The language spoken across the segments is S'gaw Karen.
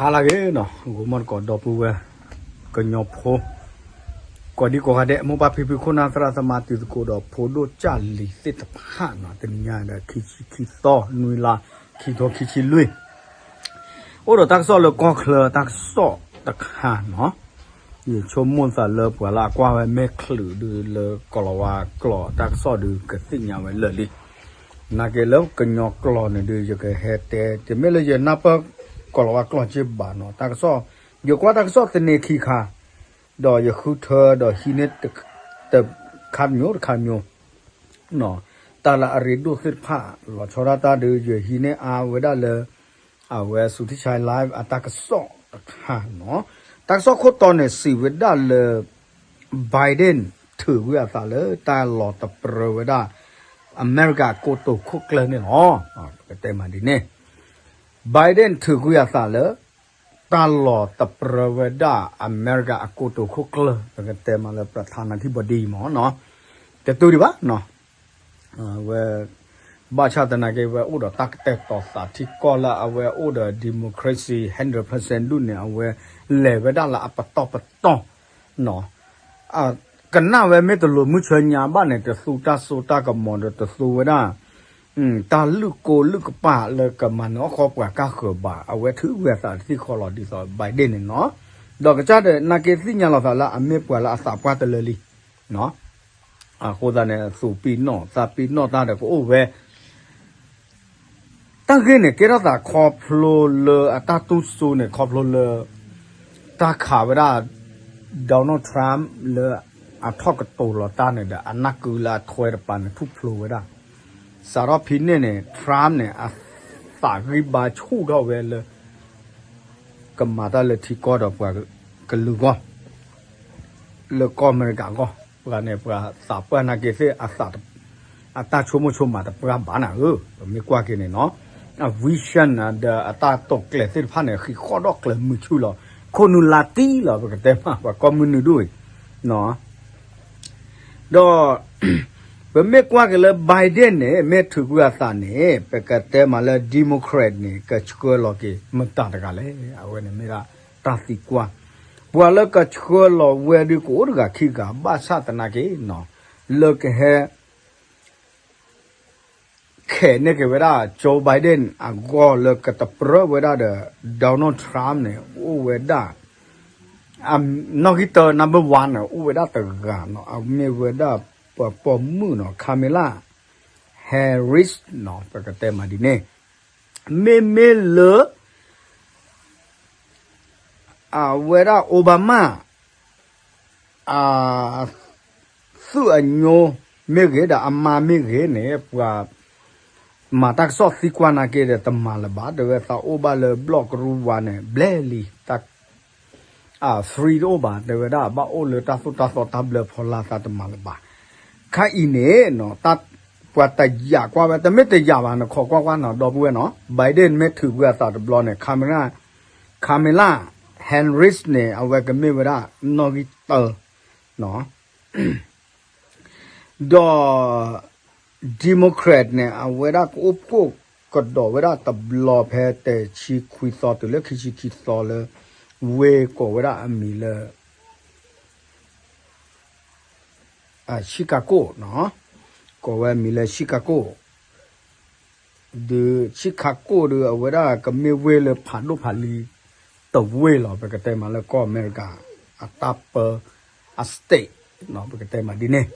အါလၢဂ့ၤနီၤ ဂိၤမီၢ်တကိးဒီပုၢ်ဝဲၢ် ကညီဖိ ကိးဒံကိးဂၤဒဲး မိၢ်ပၢ်ဖံဖု ခိၣ်နၢ်သရၣ်သမါ တံၤသကိးဒီး ဖိဒိၣ်ကၢ်လံၤသ့ၣ်တဖၣ်နီၤ တနံၤညါဒီး ခံဆံခံသီ နွံလါ ခံကထိခံဆံလွံၢ် အိၣ်ဒီးတၢ်ကစီၣ်လၢကီၢ်ချၢတၢ်ကစီၣ်တခါနီၤ ယဆိကမိၣ်သးလၢပှၤလၢအကွၢ်ဝဲမ့ၢ်ချုးဒုးလၢကိၤလၤဝါကျိာ်တၢ်ကစီၣ်ဒုးကသ့ၣ်ညါဝဲလၢာ်လံ နာ်က့လၢကညီကျိာ်န့ၣ်ဒုး ယကဟဲတဲ တမ့ၢ်လၢယနၢ်ပၢၢ်ကိၤလၤဝါကျိာ်က့ဘၣ်နီၤ တၢ်ကစီၣ် ယကွၢ်တၢ်ကစီၣ်သန့ခံခါ ဒီးယဃုထၢဒီးဟံးန့ၢ် တခါတမံၤတခါတမံၤ တၢ်လၢအရ့ဒိၣ်သ့ၣ်တဖၣ် လီၤဆီဒၣ်တၢ်ဒုး ယဟံးန့ၢ်အါဝဲဒၣ်လၢ အဝဲ စူၤထံဆါ live အတၢ်ကစီၣ်တခါနီၤ တၢ်ကစီၣ်ခိၣ်တီန့ၣ် စံးဝဲဒၣ်လၢ Biden ထုးကွံာ်အသးလၢတၢ်လီၤတပြၢဝဲဒၣ် အမဲရကၤကိတိာ်ခိၣ်ကျၢၢ်န့ၣ်လီၤ. ပကတဲမးဒ်န့ၣ် Biden ထုးကွံာ်အသးလၢ တၢ်လီၤတပြၢဝဲဒၣ်အမဲရကၤအကိတိာ်ခိၣ်ကျၢၢ် ပကတဲမးလၢ ပထါနၤထံဘီဒံမးနီၤ တတုၤဒံးဘၣ်နီၤ အဝဲ ဘၣ်ဆၣ်သနာ်က့ ဝဲအိၣ်ဒီးတၢ်ကတဲာ်တီၤသးထံကီၢ်လၢအဝဲအိၣ်ဒီး democracy hundred percent ဒူၣ်န့ၣ် အဝဲလဲၤဝဲဒၣ်လၢအပတီၢ်ပတီၢ်နီၤ ကနၣ်ဝဲမ့ၢ်တလိၤမုၢ်ဆၢညါဘၣ်န့ၣ် တသူတၢ်စိတၢ်ကမီၤဒီးတသူဝဲဒၣ် တၢ်လုၢ်ကိလုၢ်ကပာ်လၢကမၤနၢၤအီၣ်ဃီပှၤကါဃၢၤဘၣ် အဝဲထုးကွံာ်အသးတသံၣ်ဃီလီၤဒ်သိး Biden န့ၣ်နီၤ ဒီးကစၢ်ဒီးနာ်က့သ့ၣ်ညါလီၤသးလၢအမ့ၢ်ပှၤလၢအသးပှၢ်တလၢလံ အဃိသတးန့ၣ် သူၣ်ပံၢ်နီၣ်သးပံၢ်နီၣ်တၢ်ဒီးကအိၣ်ဝဲ တၢ်ဂ့ၢ်န့ၣ် ကဲထီၣ်သးခီဖျိလၢအတၢ်တူၢ်စိန့ၣ် ခီဖျိလၢ တၢ်ခးဝဲဒၣ် Donald Trump လၢအထီၣ်ကတိၤလီၤတၢ်န့ၣ်ဒီး အနၢ်ကုလၢအထွဲတပၤန့ၣ် ထူၣ်ဖျိဝဲဒၣ် စးထီၣ်ဖဲန့ၣ်န့ၣ် Trump န့ၣ် အသးဂံၢ်ဘါဆူၣ်ထီၣ်ဝဲလၢ ကမၤတၢ်လၢထံကီၢ်ဒီးပှၤကလုာ်အဂီၢ် လၢကီၢ်အမဲရကၤအဂီၢ် ပှၤန့ၣ် ပှၤသးပှၢ်နာ်က့သ့ၣ် အတၢ်ဆိကမိၣ်ဆိကမးတပှၢ်ဘၣ်နၤဧၢ, ပမ့ၢ်ကွၢ်က့ၤန့ၣ်နီၤ အ vision ဒီးအတၢ်တိာ်ကျဲၤသ့ၣ်တဖၣ်န့ၣ် ဃံးဃီၣ်ဒီၣ်ကျဲၤမုာ်ဆူၣ်လီၤ. ခိၣ်နူာ်လါတံၢ်လီၤ ပကတဲမး ပှၤကိးမုၢ်နုာ်ဒိၣ်အံၤ ဒီး ပမ့ၢ်ကွၢ်က့ၤလၢ Biden န့ၣ် မ့ၢ်ထုးကွံာ်အသးန့ၣ် ပကတဲမးလၢ Democrat န့ၣ် ကဆှၢလီၤက့ၤမတၤတဂၤလဲၣ်. အဝဲန့ၣ်မ့ၢ်ဒၣ်တၢ်သံကွၢ်, ပှၤလၢကဆှၢလီၤဝဲဒုးကအိၣ်တဂၤခံဂၤ ဘၣ်ဆၣ်သနာ်က့ လၢကဟဲ ခဲးန့ၢ်က့ၤဝဲဒၣ် Joe Biden အဂီၢ်လၢကတပြၢဝဲဒၣ်ဒီး Donald Trump န့ၣ် အိၣ်ဝဲဒၣ် နီၣ်ဂံၢ်တၢ number one န့ၣ် အိၣ်ဝဲဒၣ်တဂၤနီၤ အမ့ၢ်ဝဲဒၣ်ပှၤပိာ်မုၣ်နီၤ Kamala Harris နီၤ ပကတဲမးဒ်န့ၣ် မ့မ့ၢ်လၢ အဝဲဒၣ် Obama အ သုးအညိမ့ၢ်ဂ့ၤဒီးအမါမ့ၢ်ဂ့ၤန့ၣ် ပှၤမၤတၢ်ကစီၣ်သံကွၢ်နာ်က့ဒီးတမၤလၢၤဘၣ် တဲဝဲသးအိၣ်ဘၣ်လၢဘျီၣ်ကရူၢ်ဝါန့ၣ် ဘျဲၣ်လံ တၢ် free တအိၣ်ဘၣ် တဲဝဲဒၣ် ဘၣ်အိၣ်လၢတၢ်သိၣ်တၢ်သီတၢ်ဘျၢဖီလာ်သးတမၤလၢၤဘၣ်. ခါအံၤန့ၣ် ပှၤတယာ်ကွၢ်ဝဲ တမ့ၢ်တယာ်ဘၣ် နခိးကွၢ်ကွၢ်နီၤ ဒီပုၢ်ဝဲၢ်နီၤ Biden မ့ၢ်ထုးကွံာ်အသးတဘျီန့ၣ် Kamala Kamala Harris န့ၣ် အဝဲကမ့ၢ်ဝဲဒၣ် နီၣ်ဂံၢ်တၢ ဒီး Democrat န့ၣ် အဝဲဒၣ်ကအိၣ်ဖှိၣ်ကဒီးဝဲဒၣ်တဘျီဖဲတဆံခွံသီတုၤလၢခံဆံခံသီလၢ ဝ့ၢ်ကိးဝဲဒၣ်အမံၤလၢ Chicago နီၤ ကိးဝဲအမံၤလၢ Chicago ဒုး Chicago ဒုး အဝဲဒၣ်ကမ့ၢ်ဝ့ၢ်လၢဖးဒိၣ်ဖးလံၤတဝ့ၢ်လီၤ ပကတဲမးလၢကီၢ်အမဲရကၤ အတၢ်ပၢ အ state နီၤ ပကတဲမးဒ်န့ၣ်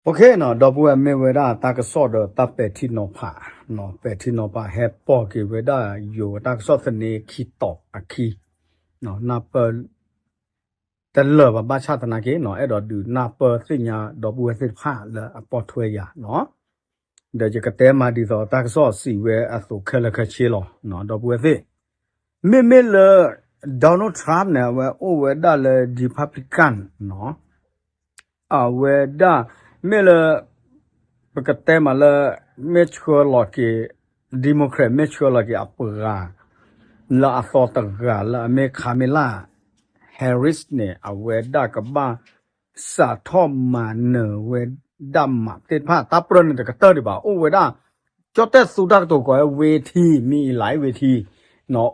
OK နီၤ ဒီပုၢ်ဝဲၢ်မ့ၢ်ဝဲဒၣ်တၢ်ကစီၣ်ဒီးတၢ်ပဲာ်ထံနီၤဖး ပဲာ်ထံနီၤဖးဟဲပိာ်က့ၤဝဲဒၣ်ယိၤတၢ်ကစီၣ်သန့ခံတီၤအခံ နၢ်ပၢၢ် တလၢာ်ဘၣ်ဘၣ်ဆၣ်သနာ်က့နီၤ အဲၣ်ဒိးဒုးနၢ်ပၢၢ်သ့ၣ်ညါဒီပုၢ်ဝဲၢ်သ့ၣ်တဖၣ်လၢအပိာ်ထွဲယၤနီၤ ဒီးယကတဲမးဒ်သိးတၢ်ကစီၣ်စံးဝဲအသိးခဲလၢာ်ခဲဆ့လီၤ ဒီပုၢ်ဝဲၢ်သ့ၣ် မ့မ့ၢ်လၢ Donald Trump န့ၣ် အဝဲအိၣ်ဝဲဒၣ်လၢ Republican နီၤ အဝဲဒၣ် မ့ၢ်လၢ ပကတဲမးလၢ မ့ၢ်ဆှၢလီၤက့ၤ Democrat မ့ၢ်ဆှၢလီၤက့ၤအပှၤ လၢအသီတဂၤလၢအမ့ၢ် Kamala Harris န့ၣ် အဝဲဒၣ်ကဘၣ် စးထီၣ်မၤနၢၤဝဲဒၣ်မးသ့ၣ်တဖၣ် တၢ်ပြၢန့ၣ်တကတၢၢ်ဒံးဘၣ် အိၣ်ဝဲဒၣ် ကၠီၣ်တဲၣ်သူတၢ်ကတိၤကိးဝဲ ဝ့ထံ မံၤအံၤလၢဝ့ထံ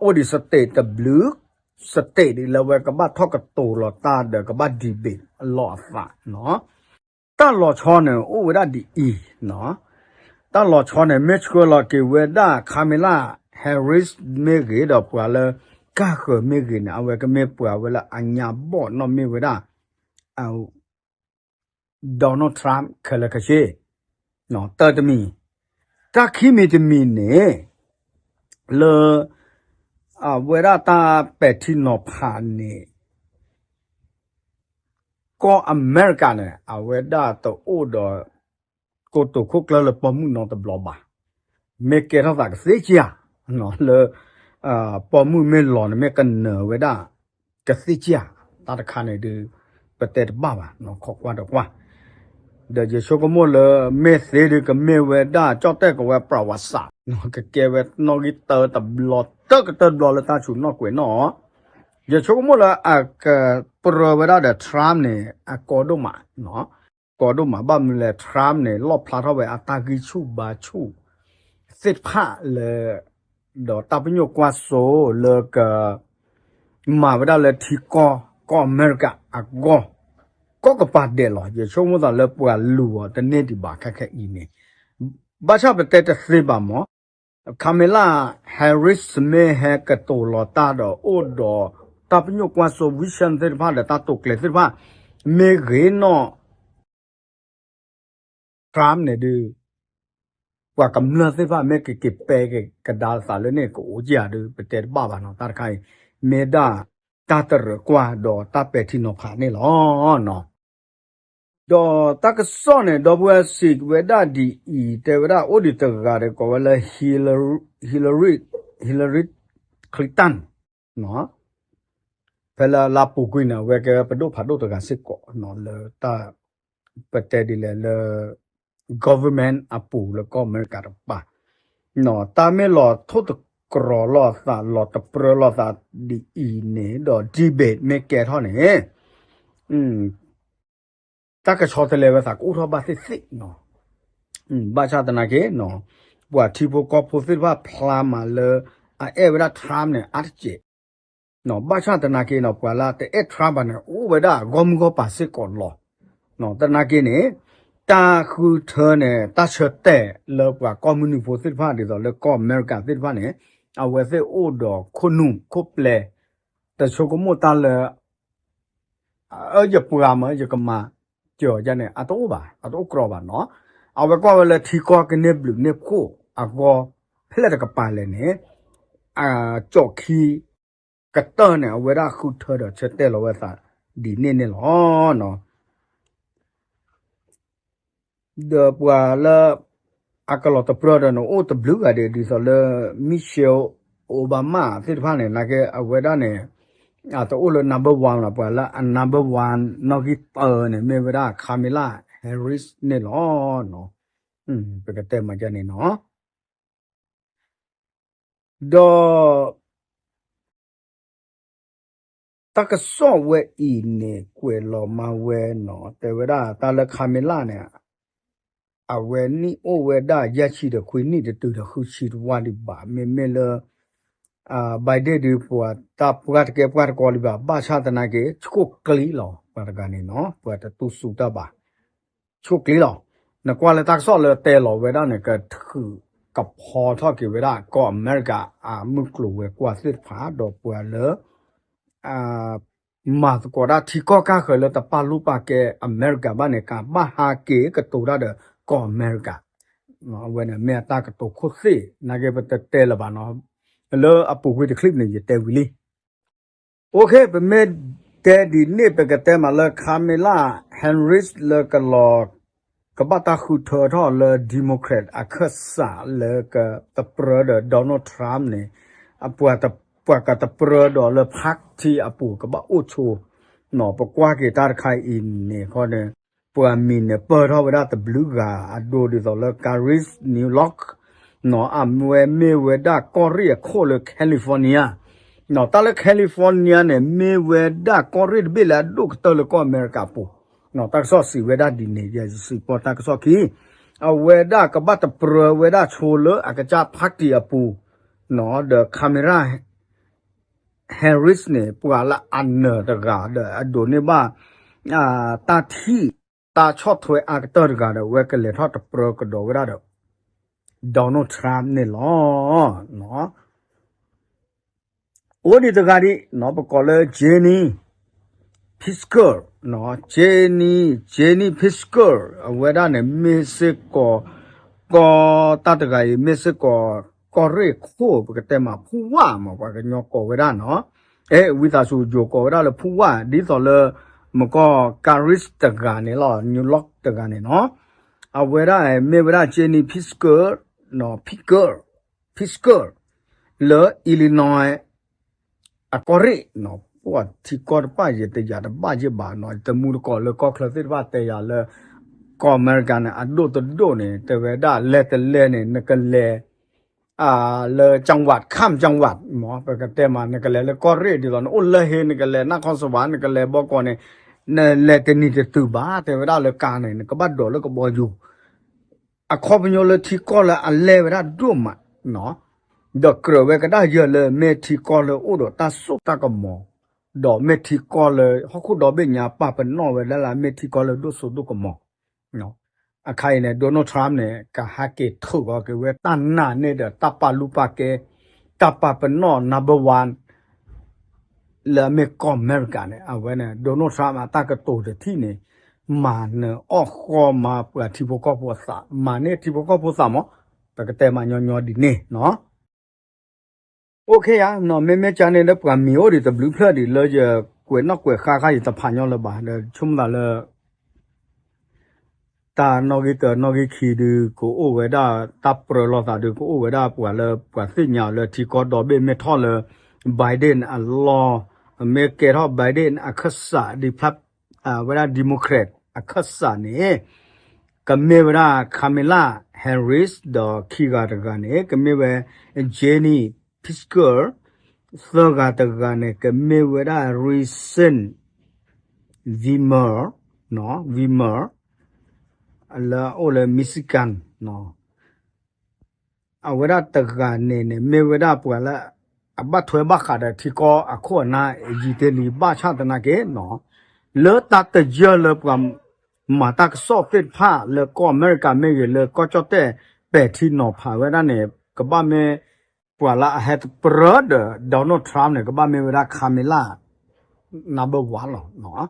အိၣ်ဒံး state တဘျုး state ဒ်လၢဝဲကဘၣ်ထီၣ်ကတိၤလီၤတၢ်ဒီးကဘၣ် debate အလီၢ်အသးနီၤ. တၢ်လီၤဆီန့ၣ် အိၣ်ဝဲဒၣ်ဒ်အံၤနီၤ. တၢ်လီၤဆီန့ၣ် မ့ၢ်ဆှၢလီၤက့ၤဝဲဒၣ် Kamala Harris မ့ၢ်ဂ့ၤ ဒီးပှၤလၢကၢ်ဃၢၤမ့ၢ်ဂ့ၤန့ၣ် အဝဲကမ့ၢ်ပှၤဝဲလၢအညါဘီၣ်နီၣ်မ့ၢ်ဝဲဒၣ် Donald Trump ခဲလၢာ်ခဲဆ့ တၢ်တမံၤ, တၢ်ခံမံၤတမံၤန့ၣ် လၢ အဝဲဒၣ်တၢ်ပဲာ်ထံနီၤဖးန့ၣ် ကီၢ်အမဲရကၤန့ၣ် အဝဲဒၣ်တအိၣ်ဒီး ကိတိာ်ခိၣ်ကျၢၢ်လၢပိာ်မုၣ်နီတဘျီဘၣ်. မ့ၢ်ကဲထီၣ်သးကသ့ၣ်ကၠၢ် လၢ ပိာ်မုၣ်မ့ၢ်လီၤန့ၣ် မ့ၢ်ကနၢၤဝဲဒၣ် ကသ့ၣ်ကၠၢ် တၢ်တခါန့ၣ်ဒုး ပတဲတဘၣ်ဘၣ် ခိးကွၢ်ဒီးကွၢ် ဒီးယဆိကမိၣ်လၢ မ့ၢ်သ့ဒုးကမ့ၢ်ဝဲဒၣ် ကၠီၣ်တဲၣ်ကဝဲၤ ပြဝါစး ကကဲဝဲနီၣ်ဂံၢ်တၢတဘျီ တၢကတၢၢ်တဘျီလၢတၢ်ဆူးနီၣ်ကွဲးနီၣ်. ယဆိကမိၣ်လၢအကပြၢဝဲဒၣ်ဒီး Trump န့ၣ် အကီဒိၣ်မး ကီဒိၣ်မး ဘၣ်မနုၤလဲၣ် Trump န့ၣ် လီၣ်ဖျါထီၣ်ဝဲအတၢ်ဂံၢ်ဆူၣ်ဘါဆူၣ်သ့ၣ်တဖၣ်လၢ ဒီးတၢ်ပညိၣ်ကွၢ်စိလၢက မၤဝဲဒၣ်လၢထံကီၢ်ကီၢ်အမဲရကၤအဂီၢ် ကီၢ်ကပၤဒဲးလီၤ. ယဆိကမိၣ်သးလၢပှၤလူၤအီၤတန့ၢ်ဒံးဘၣ်ခဲခဲအံၤန့ၣ် ဘၣ်ဆၣ်ပတဲတသ့ဘၣ်မး Kamala Harris မ့ၢ်ဟဲကတိၤလီၤတၢ်ဒီးအိၣ်ဒီး တၢ်ပညိၣ်ကွၢ်စိ vision သ့ၣ်တဖၣ်ဒီးတၢ်တိာ်ကျဲၤသ့ၣ်တဖၣ် မ့ၢ်ဂ့ၤနီၣ် Trump န့ၣ်ဒုး ပှၤကမျၢၢ်သ့ၣ်တဖၣ်မ့ၢ်ကက့ၤပဲကဒါသးလၢန့ၣ် ကအိၣ်က့ၤဧါဒုး ပတဲတဘၣ်ဘၣ်နီၤ. တၢ်တခါအံၤ မ့ၢ်ဒၣ်တၢ်တရၢၣ်ကွၢ်ဒီးတၢ်ပဲာ်ထံနီၤဖးန့ၣ်လီၤ. ဒီးတၢ်ကစီၣ်န့ၣ် ဒီပုၢ်ဝဲၢ်စံးဝဲဒၣ်ဒ်အံၤ တဲဝဲဒၣ်အိၣ်ဒံးတဂၤဒီးကိးဝဲလၢ Hillary, Hillary, Hillary Clinton ဖဲလၢလါပူၤကွံာ်န့ၣ် အဝဲကဲပဒိၣ်ဖးဒိၣ်တဂၤစ့ၢ်ကီး လၢတၢ် ပတဲဒ်လဲၣ်လၢ government အပူၤလၢကီၢ်အမဲရကၤတကပၤ တၢ်မ့ၢ်လီၤထိၣ်သတြီၤလိာ်သး လီၤသပြၢလိာ်သးဒ်အံၤန့ၣ် ဒီး debate မ့ၢ်ကဲထီၣ်န့ၣ် တၢ်ကဆီတလဲဝဲသးကအိၣ်ထီၣ်ဘၣ်သ့ၣ်သ့ၣ် ဘၣ်ဆၣ်သနာ်က့ ပှၤထံဖိကီၢ်ဖိသ့ၣ်တဖၣ်ဖျါမးလၢ အအဲၣ်ဝဲဒၣ် Trump န့ၣ် အါတက့ၢ် ဘၣ်ဆၣ်သနာ်က့န့ၣ် ပှၤလၢတအဲၣ် Trump ဘၣ်န့ၣ် အိၣ်ဝဲဒၣ်ဂီၢ်မုၢ်ဂီၢ်ပၤစ့ၢ်ကီးလီၤ. သနာ်က့န့ၣ် တၢ်ဃုထၢန့ၣ် တၢ်ဆၢတဲာ်လၢပှၤကီၢ်မုၢ်နုာ်ဖိသ့ၣ်တဖၣ် ဒ်သိးလၢကီၢ်အမဲရကၤသ့ၣ်တဖၣ်န့ၣ် အဝဲသ့ၣ်အိၣ်ဒီးခိၣ်နူာ်ခိၣ်ပျဲ တဆိကမိၣ်တၢ်လၢ အၢ ယပှၤမၢ ယကမၤစၢၤအီၤဒ်န့ၣ် အတအိၣ်ဘၣ် အတအိၣ်ကြီဘၣ်နီၤ. အဝဲကွၢ်ဝဲလၢထံကီၢ်ကန့ၢ်ဘျုးန့ၢ်ဖှိၣ်အဂီၢ် ဖဲလဲၣ်တကပၤလဲၣ်န့ၣ် အကၠီၣ်ခံကတၢၢ်န့ၣ် အဝဲဒၣ်ဃုထၢဒီးဆၢတဲာ်လီၤဝဲသးဒ်န့ၣ်န့ၣ်လီၤ. ဒီးပှၤလၢ အကလီၤတပြၢဒီးန့ၣ် အိၣ်တဘျုးဂၤဒဲး ဒ်သိးလၢ Michelle Obama သ့ၣ်တဖၣ်န့ၣ် နာ်က့အဝဲဒၣ်န့ၣ် အတအိၣ်လၢ number one လီၤ. ပှၤလၢအ number one နီၣ်ဂံၢ်တၢန့ၣ် မ့ၢ်ဝဲဒၣ် Kamala Harris န့ၣ်လီၤ. ပကတဲမၤဒ်န့ၣ်နီၤ. ဒီး တၢ်ကစီၣ်ဝဲအံၤန့ၣ် ကွဲးလီၤမၤဝဲနီၤ တဲဝဲဒၣ်တၢ်လၢ Kamala န့ၣ် အဝဲနံၣ်အိၣ်ဝဲဒၣ်ယဲၢ်ဆံဒီးခွံနံၣ်တတုၤဒီးဃုဆံတဝၢ်ဒံးဘၣ်. မ့မ့ၢ်လၢ Biden ဒုးပှၤတၢ်ပှၢ်တကဲပှၢ်တကီလံဘၣ်. ဘၣ်ဆၣ်သနာ်က့ ဆှိၣ်ကျ့လီၤ ပှၤတဂၤန့ၣ်နီၤ ပှၤတတူၢ်စူၤတၢ်ဘၣ် ဆှိၣ်ကျ့လီၤ. နကွၢ်လၢတၢ်ကစီၣ်လၢတဲလီၤဝဲဒၣ်န့ၣ် ကထုးကဖီထီၣ်က့ၤဝဲဒၣ် ကီၢ်အမဲရကၤအမုၢ်ကျိၤဝဲၤကွာ်သ့ၣ်တဖၣ် ဒီးပှၤလၢ မၤသကိးတၢ်ထံကီၢ်ကၢ်ဃၢၤလၢတပာ်လုၢ်ပာ်ကဲအမဲရကၤဘၣ်န့ၣ် ကဘၣ်ဟးက့ၤကတိၤတၢ်ဒီးကီၢ်အမဲရကၤ အဝဲန့ၣ်မ့ၢ်အတၢ်ကတိၤခိၣ်သ့ၣ် နာ်က့ပတတဲလၢၤဘၣ်နီၤ. လၢအပူၤကွံာ်တချံၣ်န့ၣ် ယတဲဝံၤလံ OK ပမ့ၢ်တဲဒ်န့ၣ် ပကတဲမးလၢ Kamala Harris လၢကလီၤ ကဘၣ်တၢ်ဃုထၢထီၣ်လၢ Democrat အခၢၣ်စးလၢကတပြၢဒီး Donald Trump န့ၣ် အပှၤတ ပှၤကတပြၢဒီးလၢ party အပူၤကဘၣ်အိၣ်ဆိ ပကွၢ်က့ၤတၢ်တခါအံၤန့ၣ်ခီန့ၣ် ပှၤမံၤန့ၣ်ပၢၢ်ထီၣ်ဝဲဒၣ်တဘျုးဂၤအဒိဒ်သိးလၢ Kari Newlock အဝဲမ့ၢ်ဝဲဒၣ်ကီၢ်ရ့ၣ်အခိၣ်လၢ California တၢ်လၢ California န့ၣ် မ့ၢ်ဝဲဒၣ်ကီၢ်ရ့ၣ်တဘ့ၣ်လၢအဒိၣ်ကတၢၢ်လၢကီၢ်အမဲရကၤအပူၤ တၢ်ကစီၣ်စံးဝဲဒၣ်ဒ်န့ၣ် ယစံးပီၣ်တၢ်ကစီၣ်ခံ အဝဲဒၣ်ကဘၣ်တပြၢဝဲဒၣ်ဆိလၢအကစၢ် party အပူၤ ဒီး Kamala Harris န့ၣ် ပှၤလၢအနၢၤတဂၤဒီးအဒိးန့ၢ်ဘၣ် တၢ်ထံၣ်တၢ်ဆီၣ်ထွဲအါကတၢၢ်တဂၤဒီး အဝဲကလဲၤထီၣ်တပြၢကဒီးဝဲဒၣ်ဒီး Donald Trump န့ၣ်လီၤ. အိၣ်ဒံးတဂၤဒံး ပကိးလၢ Jenny Pritzker, Jenny, Jenny Pritzker အဝဲဒၣ်န့ၣ် မ့ၢ်စ့ၢ်ကီး ကီၢ်တၢ်တဂၤအံၤ မ့ၢ်စ့ၢ်ကီး ကီၢ်ရ့ၣ်ခိၣ် ပကတဲမး ဖူဝၣ်မး ပှၤကညီကိးဝဲဒၣ်နီၤ, အဲ ဝံသးစူၤယိၤကိးဝဲဒၣ်လၢဖူဝၣ် ဒ်သိးလၢ မကီၢ် Congress တဂၤန့ၣ်လီၤ New York တဂၤန့ၣ်နီၤ, အဝဲဒၣ်မ့ၢ်ဝဲဒၣ် Jenny Pritzker, Pritzker, Pritzker လၢ Illinois အကီၢ်ရ့ၣ်နီၤ, ပှၤထံကီၢ်တဖၣ်ယတယာ်တဘၣ်ယ့ၢ်ဘၣ်နီၤ, တမူတကိးလၢကီၢ်ချၢသ့ၣ်တဖၣ်တဲယၤလၢ ကီၢ်အမဲရကၤန့ၣ် အဒိၣ်တဒိၣ်န့ၣ် တဲဝဲဒၣ်လဲၤတလဲၤန့ၣ် နကလဲၤ လၢ จังหวัด ข้ามจังหวัด မ့ၢ် ပကတဲမး နကလဲၤလၢကီၢ်ရ့ၣ် ဒ်သိးနအိၣ်လၢဟ့ နကလဲၤနၢ်ခီစဝး နကလဲၤဘီကီးန့ၣ် နလဲၤတနံၤတတုၤဘၣ် တဲဝဲဒၣ်လၢကါန့ၣ် နကဘၣ်ဒိးလၢကဘီယူၤ အခီပညီလၢထံကီၢ်လၢအလဲၢ်ဝဲဒၣ်ဒိၣ်မး, ဒီးကြၢးဝဲကဒါယၢၢ်လၢမ့ၢ်ထံကီၢ်လၢအိၣ်ဒီးတၢ်စိတၢ်ကမီၤ, ဒီးမ့ၢ်ထံကီၢ်လၢဟီၣ်ခိၣ်ဒီဘ့ၣ်ညါပာ်ပနီၣ်ဝဲဒၣ်လၢမ့ၢ်ထံကီၢ်လၢဒိၣ်စိဒိၣ်ကမီၤ အခါအံၤန့ၣ် Donald Trump န့ၣ် ကဟဲက့ၤထုးအီၤက့ၤဝဲတၢ်နာ်န့ၢ်ဒီးတၢ်ပာ်လုၢ်ပာ်ကဲ တၢ်ပာ်ပနီၣ် number one လၢအမ့ၢ်ကီၢ်အမဲရကၤန့ၣ် အဝဲန့ၣ် Donald Trump အတၢ်ကတိၤတထံၣ်န့ၣ် မၤနၢၤအီၣ်ဃီမၤပှၤထံဖိကီၢ်ဖိအသး မၤန့ၢ်ထံဖိကီၢ်ဖိသးမး ပကတဲမးညီညီဒ်န့ၣ်နီၤ အိၣ်ခ့ယါနီၤ မ့မ့ၢ်ကန့ၣ်လၢပှၤမံၤအိၣ်ဒံးတဘျုးဖျၢၣ်ဒံး လၢယကွဲးနီၣ်ကွဲးဃါခါ ယတဖးညီလၢၤဘၣ် ဒီးဆိကမိၣ်သးလၢ တၢ်နီၣ်ဂံၢ်တၢ နီၣ်ဂံၢ်ခံဒုး ကအိၣ်ဝဲဒၣ် တၢ်ပြၢလိာ်သးဒုး ကအိၣ်ဝဲဒၣ်ပှၤလၢပှၤသ့ၣ်ညါအီၤလၢထံကီၢ်ဒီဘ့ၣ် မ့ၢ်ထီၣ်လၢ Biden အလီၢ် မ့ၢ်ကဲထီၣ် Biden အခၢၣ်စး ဒ်ဖျါ ဝဲဒၣ် Democrat အခၢၣ်စးန့ၣ် ကမ့ၢ်ဝဲဒၣ် Kamala Harris ဒီးခံဂၤတဂၤန့ၣ် ကမ့ၢ်ဝဲ Jenny Pritzker သၢဂၤတဂၤန့ၣ် ကမ့ၢ်ဝဲဒၣ် Reince Whipper, Whipper လၢအအိၣ်လၢ Michigan အဝဲဒၣ်တဂၤန့ၣ်န့ၣ် မ့ၢ်ဝဲဒၣ်ပှၤလၢ အဘၣ်ထွဲဘၣ်ဃးဒီးထံကီၢ်အခိၣ်အနၢ် ယံာ်တ့ၢ်လံ ဘၣ်ဆၣ်သနာ်က့နီၤ လၢတၢ်တယၢၢ်လၢပှၤ မၤတၢ်ကစီၣ်သ့ၣ်တဖၣ်လၢကီၢ်အမဲရကၤမ့ၢ်ဂ့ၤ လၢကီၢ်ကၠီၣ်တဲၣ်ပဲာ်ထံနီၤဖးဝဲဒၣ်န့ၣ် ကဘၣ်မ့ၢ် ပှၤလၢအဟဲတပြၢဒီး Donald Trump န့ၣ် ကဘၣ်မ့ၢ်ဝဲဒၣ် Kamala number one လီၤ.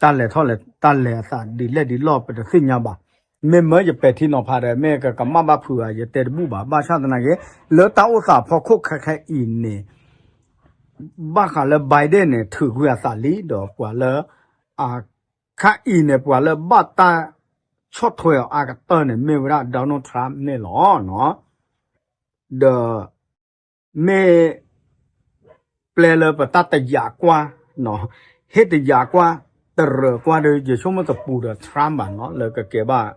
တၢ်လဲၤထီၣ်လဲၤ တၢ်လဲၤအသးဒ်လဲၣ်ဒ်လဲၣ် ပတသ့ၣ်ညါဘၣ်. မ့မ့ၢ်ယပဲာ်ထံနီၤဖးဒီး မ့ၢ်ကကမၣ်ဘၣ်ဖုးဧါ ယတဲတဘူၣ်ဘၣ်. ဘၣ်ဆၣ်သနာ်က့ လၢတၢ်အိၣ်သးဖီခိၣ်ခဲခဲအံၤန့ၣ် ဘၣ်ဃးလၢ Biden န့ၣ် ထုးကွံာ်အသးလံ ဒီးပှၤလၢ အခါအံၤန့ၣ် ပှၤလၢဘၣ်တၢ်ဆီၣ်ထွဲအီၤအါကတၢၢ်န့ၣ် မ့ၢ်ဝဲဒၣ် Donald Trump န့ၣ်လီၤ. ဒီး မ့ၢ် ပျဲလၢပတၢ်တယာ်ကွၢ် ဟ့ၣ်တယာ်ကွၢ် တရၢၢ်ကွၢ်ဒီး ယဆိကမိၣ်တပူၤဒီး Trump ဘၣ်နီၤ လၢကကဲဘၣ်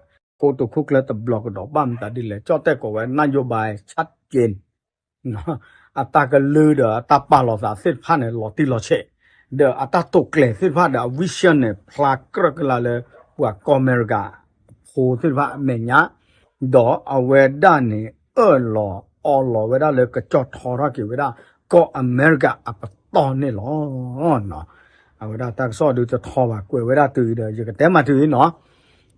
ကိတိာ်ခိၣ်ကျၢၢ်တဘျီကဒီး ဘၣ်မတၤဒ်လဲၣ် ကၠီၣ်တဲၣ်ကိးဝဲ နၢ်ယိဘၣ် ဆၣ်က့ၣ် အတၢ်ကလုၢ်ဒီးအတၢ်ပာ်လီၤသးသ့ၣ်တဖၣ်န့ၣ် လီၤတံၢ်လီၤဆဲး, ဒီးအတၢ်တိာ်ကျဲၤသ့ၣ်တဖၣ်ဒီး အ vision န့ၣ် ဖျါကြၢးကလာ်လၢ ပှၤကီၢ်အမဲရကၤဖိသ့ၣ်တဖၣ်အမဲာ်ညါ, ဒီးအဝဲဒၣ်န့ၣ် အၢၣ်လီၤအီလီၤဝဲဒၣ်လၢကကၠီၣ်ထီထီၣ်က့ၤဝဲဒၣ် ကီၢ်အမဲရကၤအပတီၢ်န့ၣ်လီၤ. အဝဲဒၣ်တၢ်ကစီၣ်ဒုးတထီဘၣ် ကွဲးဝဲဒၣ်တုၤအံၤဒီး ယကတဲမးတုၤအံၤနီၤ,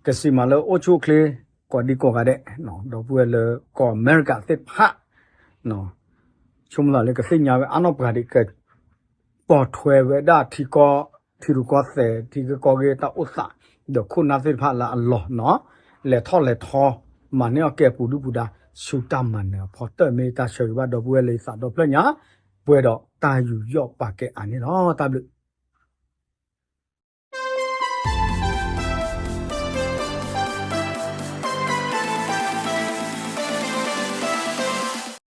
ကစံးမးလၢအိၣ်ဆူၣ်အိၣ်ချ့ ကိးဒံကိးဂၤဒဲး, ဒီပုၢ်ဝဲၢ်လၢကီၢ်အမဲရကၤသ့ၣ်တဖၣ် ဆိကမိၣ်သးလၢကသ့ၣ်ညါဝဲအါနီၢ်ပှၤဒံး ကပိာ်ထွဲဝဲဒၣ်ထံကီၢ် ထံရူၢ်ကီၢ်သဲး ထံဂ့ၢ်ကီၢ်ဂ့ၢ်တၢ်အိၣ်သး ဒီးခိၣ်နၢ်သ့ၣ်တဖၣ်လၢအလီၢ်နီၤ, လဲၤထီၣ်လဲၤထီ မၤန့ၢ်အီၣ်ကဲပူၤဒုၣ်ပူၤဒါ ဆူတၢ်မၤနၢၤအဖီတၢၢ် မ့ၢ်တၢ်ဆၢဂ့ၤဘၣ် ဒီပုၢ်ဝဲၢ်လၢယသးဒီဖျၢၣ်ညါ ပှဲၤဒီးတၢ်ယူးယီၣ်ပာ်ကဲအါန့ၣ်လီၤ. တၢ်ဘျုး